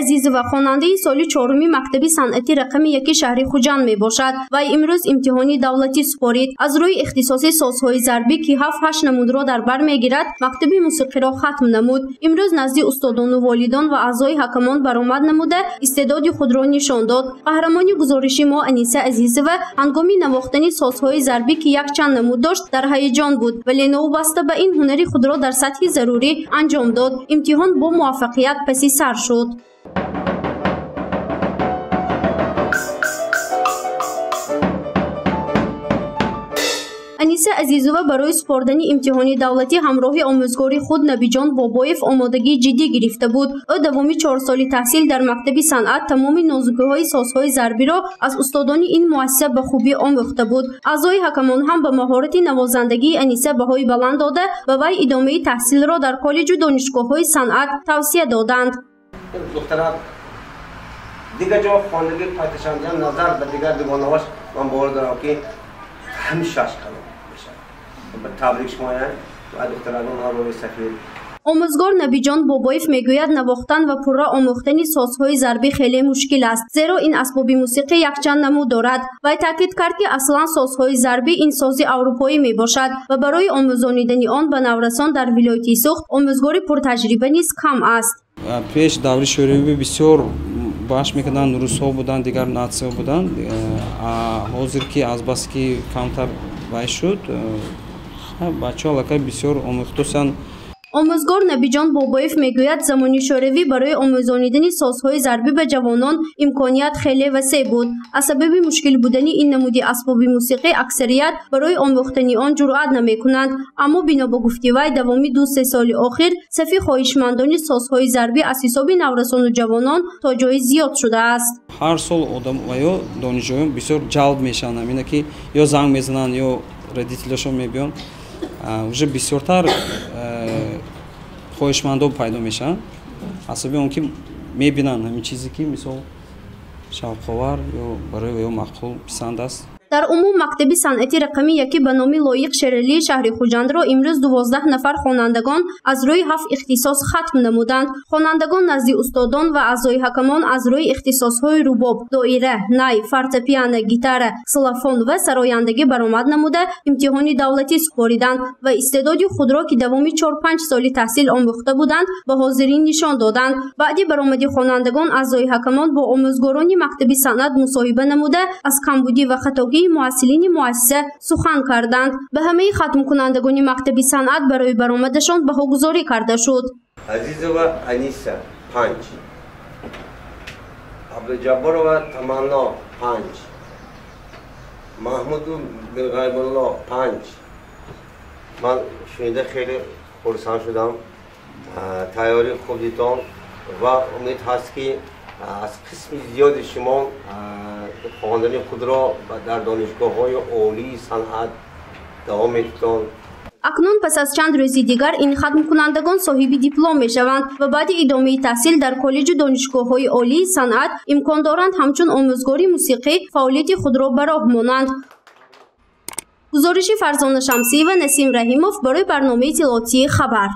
Азизова хонандаи соли чоруми мактаби санъати рақами 1 шаҳри Хуҷанд мебошад ва имрӯз имтиҳони давлатӣ супорид. Аз рӯи ихтисоси созҳои зарбӣ, ки 7-8 намудро дар бар мегирад, мактаби мусиқиро хатм намуд. Имрӯз назди устодону волидон ва аъзои ҳакамон баромад намуда, истеъдоди худро нишон дод. Қаҳрамони гузориши мо Аниса Азизова ҳангоми навохтани созҳои зарбӣ, ки якчанд намуд дошт, дар ҳаяҷон буд, вале новобаста ба ин ҳунари худро дар сатҳи зарурӣ анҷом дод. Имтиҳон бо муваффақият паси сар шуд. Аниса Азизова барои супордани имтиҳони давлатӣ ҳамроҳи омӯзгори худ Набиҷон Бобоев омодагии ҷиддӣ гирифта буд. Ӯ давоми 4 соли таҳсил дар мактаби санъат тамоми нозукиҳои созҳои зарбиро аз устодони ин муассиса ба хубӣ омӯхта буд. Аъзои ҳакамон ҳам ба маҳорати навозандагии Аниса баҳои баланд дода, ба вай идомаи таҳсилро дар коллеҷу донишгоҳҳои санъат тавсия доданд. Дигар ҷо хондагӣ пайташандиам назар ба дигар дугонаҳош ман бовар дорам, ки ҳамишаш калом мешавад. Табрик шумоян ва духтарагон ҳамроҳи сафир. Омӯзгор Набиҷон Бобоев мегӯяд, навохтан ва пурра омӯхтани созҳои зарбӣ хеле мушкил аст, зеро ин асбоби мусиқӣ якчанд намуд дорад. Вай таъкид кард, ки аслан созҳои зарбӣ ин сози аврупоӣ мебошад ва барои омӯзонидани он ба наврасон дар вилояти Суғд омӯзгори пуртаҷриба низ кам аст. Пеш даври шӯравӣ бисёр баҳш мекарданд, русҳо буданд, дигар натсияҳо буданд. Ҳозир ки азбаски камтар вай шуд, бачаҳо аллакай бисёр омӯхтусанд. Омӯзгор Набиҷон Бобоев мегӯяд, замони шӯравӣ барои омӯзонидани созҳои зарбӣ ба ҷавонон имконият хеле васеъ буд. Аз сабаби мушкил будани ин намуди асбоби мусиқӣ аксарият барои омӯхтани он ҷуръат намекунанд. Аммо бино ба гуфти вай, давоми 2-3 соли охир сафи хоҳишмандони созҳои зарбӣ аз ҳисоби наврасону ҷавонон то ҷои зиёд шудааст. Ҳар сол одам ва ё донишҷӯён бисёр ҷалб мешаванд, ҳамина ки ё занг мезананд, ё родителяшон мебиёнд. Уже бисёртар хоҳишмандо пайдо мешаванд, аз сабаби он ки мебинанд ҳамин чизе, ки мисол шавқовар ё барои ё маъқул писанд аст. Дар умум мактаби санъати рақами 1 ба номи Лоиқ Шералии шаҳри Хуҷандро имрӯз 12 нафар хонандагон аз рӯи 7 ихтисос хатм намуданд. Хонандагон назди устодон ва аъзои ҳакамон аз рӯи ихтисосҳои рубоб, доира, най, фортепиано, гитара, ксилофон ва сарояндагӣ баромад намуда, имтиҳони давлатӣ супориданд ва истеъдоди худро, ки давоми 4-5 соли таҳсил омӯхта буданд, ба ҳозирин нишон доданд. Баъди баромади хонандагон аъзои ҳакамон бо омӯзгорони мактаби санъат мусоҳиба намуда, аз камбудӣ ва хатогии муҳассилини муассиса сухан карданд. Ба ҳамаи хатмкунандагони мактаби санъат барои баромадашон баҳогузорӣ карда шуд. Азизова Аниса 5, Абдуҷабборова Таманно 5, Маҳмуду Мирғайбулло 5. Ман шунида хеле хурсанд шудам. Тайёрии хуб дидам ва умед ҳаст, ки аз қисми зиёди шумо хондани худро дар донишгоҳҳои олии санъат давом медиҳанд. Акнун пас аз чанд рӯзи дигар ин хатмкунандагон соҳиби диплом мешаванд ва баъди идомаи таҳсил дар коллеҷу донишгоҳҳои олии санъат имкон доранд ҳамчун омӯзгори мусиқӣ фаъолияти худро ба роҳ монанд. Гузориши Фарзона Шамсиева, Насим Раҳимов барои барномаи иттилоотии Хабар.